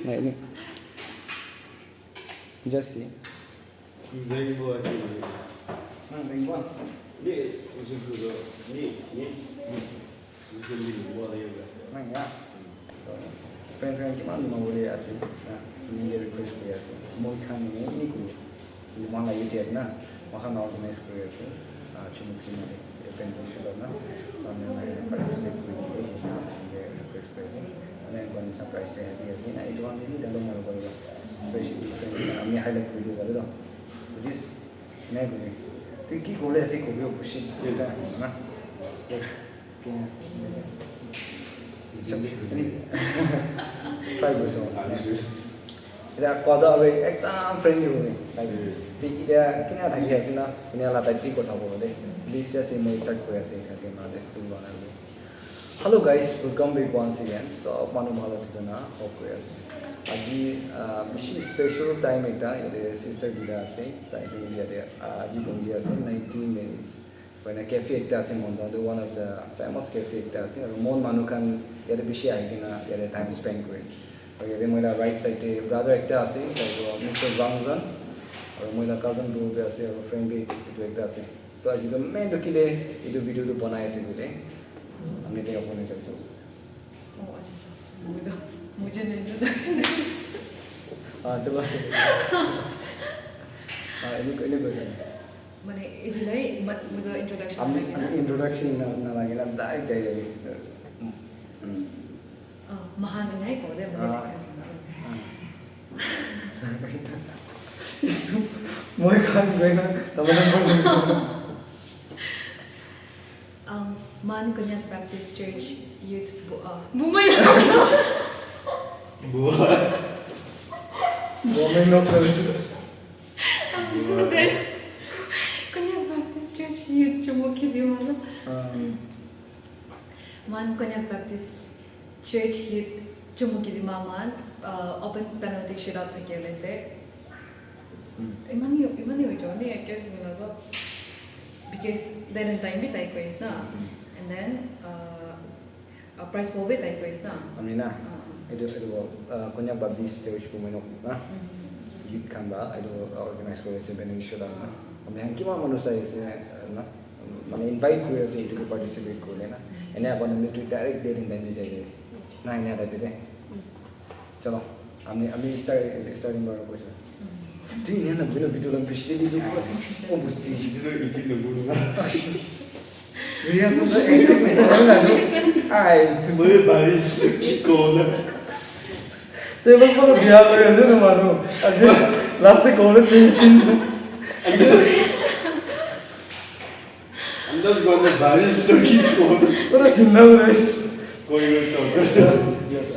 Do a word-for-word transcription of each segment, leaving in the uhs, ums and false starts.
Nah, ini. Just see. Zengbo aja. Nah, bengkok. Ni, usul tu ni, ni. Usul ni buat dia. Nah, ya. Friends kan kiman mau boleh asik. Nah, ini dia request dia asik. Mau kan ini ini ku. Ini mana you dia na. Makan organize ku ya sih. Ah, cuma cuma dia. Dia pengen sudah na. Kami nak participate ku ini. Dia request ku ini. Ana ko ni surprise te happy happy na itu one ni dalo maro ko special friend ami highlight kuri dibo pare to. Bujis? Nai bujis? Tu ki kore ase kobi o kushi. Na. Try kuri so. Ida koda ore ekdam friendly hobe. Like, si ida kina thaki ase na, kina la type ki kotha bole de. Please just say moi start kuri ase thake ma de tu bana de. Hello guys, welcome back once again. Sob manu bhal ase koina hope kuri ase. Aji ah, bishi special time ekta yate sister duita ase, tai tu yate ah, aji bondi ase nineteen minutes. Koina cafe ekta ase mon tu one of the famous cafe ekta ase aru mon manu khan yate bishi ahi kena yate time spend kure. Aru yate moi la right side te brother ekta ase, tai tu Mister Wangzan, aru moi la cousin bro bi ase aru friend bi etu ekta ase. So aji tu main tu kile etu video tu banai ase koile ami te apuni jai so. Oh, अच्छा, अच्छा। मुझे मुझे introduction Ah, chalo. Ah, ini ini question. মানে এদিলাই মুঝে introduction আমি আমি introduction না না লাগে না direct direct. মহান নাই কো দে Ah. মই খান গই না তোমার Um, Man Konyak Baptist Church Youth Bu- uh, Bumay Buat. Women no Konyak Baptist Church Youth Chumuki Diwala. Man Konyak Baptist Church Youth Chumuki Dima Man uh, open panel te shoot out thaki ase. Imani imani hoito ni ekes mulago because then and time bi tai kois na and then uh, uh, price ball bi tai kois na. Amina, Uh, itu itu uh, Konyak Baptist Church Women of na youth khan ba itu organize kuri ase benefit show na. Ami han kima manu sai ase na. Mane invite kuri ase itu participate kuri na. Ene apa nang itu direct date and time jai na ene apa date. Chalo, ami ami start starting bar koisa. Tu ini na bila video lang pishi di di. Oh, busti. Itu itu nunggu na. Serious na. Ay, tu Boleh baris tu kiko na. Table pun biar lagi tu na maru. Last call tu shin. Andas gua na baris tu kiko na. Pura chinna pura. Koi yo chota. Yes.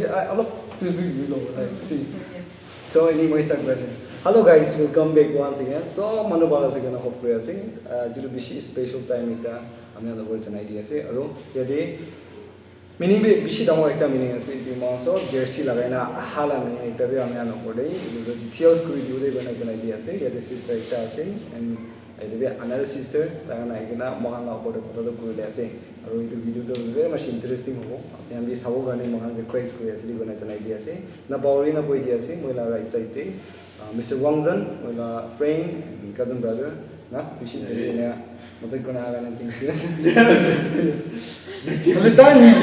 Alok feel free to go. Like, see. So anyway, start question. Hello guys, welcome back once again. So manu bala se kana hope kuri ase. Jitu bishi special time ekta ami khan logot janai di ase. Aru yate meaning bi bishi dangor ekta meaning ase. Etu moi sob jersey lagai na aha la meaning ekta bi ami khan opor te etu details kuri dibo de koina janai di ase. Yate sister ekta ase and etu bi another sister tai khan ahi kena moi khan la opor te kotha toh kuri le ase. Aru etu video toh very much interesting hobo. Apni khan bi sabo karne moi khan request kuri ase koina janai di ase. Na pauri na koi di ase moi la right side te. Uh, Mister Wangzan, moi la friend, cousin brother, na, bishi teri na, matai kona aga na ting sila. Matai tani.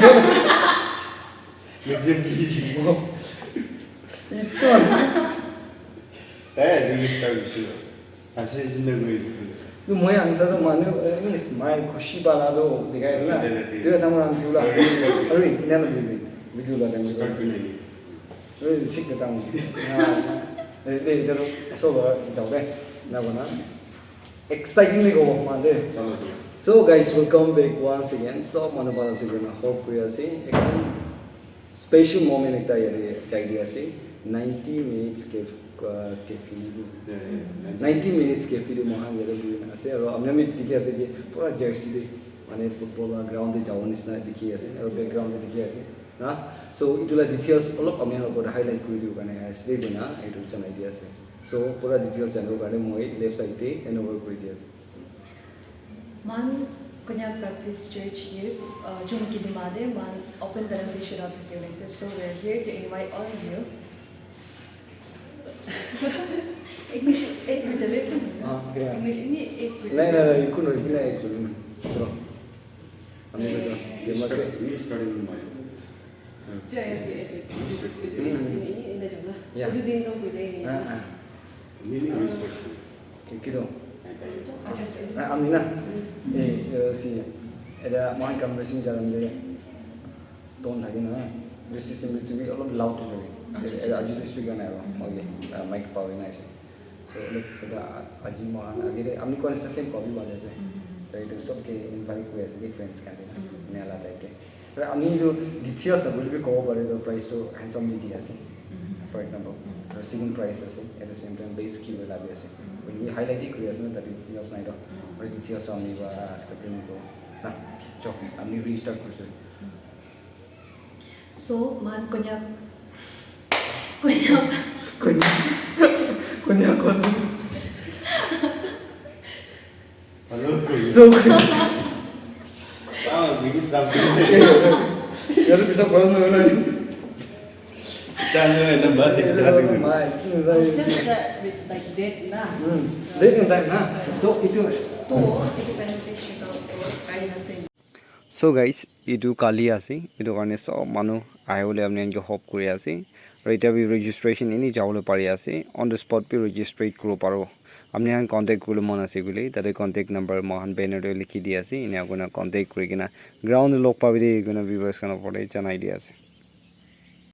It's on. Eh, sini start sini. Asli sini gue sini. Tu moi answer tu manu, eh, ni smile khushi bana tu dikhai ase na. Tu eta moi answer la. Aru ina na video la. Start kuni. Really sick the town. Eh, they they so ba jao de. Na bona. Exciting le go ma de. Chalo chalo. So guys, welcome back once again. So manu bala se na hope kuri ase. Ekdam special moment ekta yate jai di ase. Ninety minutes ke ke finish. Yeah, yeah. Ninety minutes ke finish mohan yate bui na ase. Aru amna mi dikhi ase ki pura jersey de mane football la ground de jabo nisna dikhi ase. Aru background de dikhi ase. Na, so etu la details olop ami khan opor te highlight kuri dibo karne ase koina etu janai di ase. So pura details janibo karne moi left side te hand over kuri di ase. Man Konyak Baptist Church Youth, uh, Chumukedima te moikhan open validation of the, so we're here to invite all of you. English ek minute. Ah, yeah. English ini ek minute. Nahi, nahi, nahi, ikut nahi, ikut nahi, ikut nahi. Bro. Kami tu, dia makai. Ini starting my. Hmm. Ini, ini, ini dah jom lah. Ya. Itu din tu boleh. Ah, ah. Ini, ini respect. Kido. Ah, Amina. Eh, eh, si. Ada mohon kamu sini jalan je. Tone thake na, eh. This system to be a lot loud to me. Acha, acha, acha. Aji to speaker nai aro, okay. Uh, mic power nai ase. So, like, the, uh, aji mohan, age te, ami kon sa same copy wale ase. Mhm. So, it is okay, invite kuri ase, friends kan de na. Mhm. Ene ala type de. But ami to details na, will be cover the price to handsomely di ase. Mhm. For example, Mhm. the second price ase, at the same time, base key will be ase. Mhm. When we highlight it, clear ase na, that is, details nai to. Mhm. But details ami ba, accepting ko. Na, chok, ami restart kuri ase. Mhm. So, moikhan Konyak, Konyak, Konyak, Konyak, Konyak. Hello, Konyak. So, Konyak. Wow, we need something. Yaru bisa kono na. Chalo, na baat kar rahe hain. Just that with, like, date na. Hmm. Date and time na. So, itu. To, itu benefit of kind of thing. So guys, etu kali ase, etu karne sob manu ahibole apni khan ke hope kuri ase. Aru etia bi registration eni jabole pari ase, on the spot bi registrate kuribo paribo. Apni khan contact kuribole mon ase koile, tate contact number moikhan banner te likhi di ase, enia kurina contact kuri kena ground te log pabi de kurina viewers khan opor te janai di ase.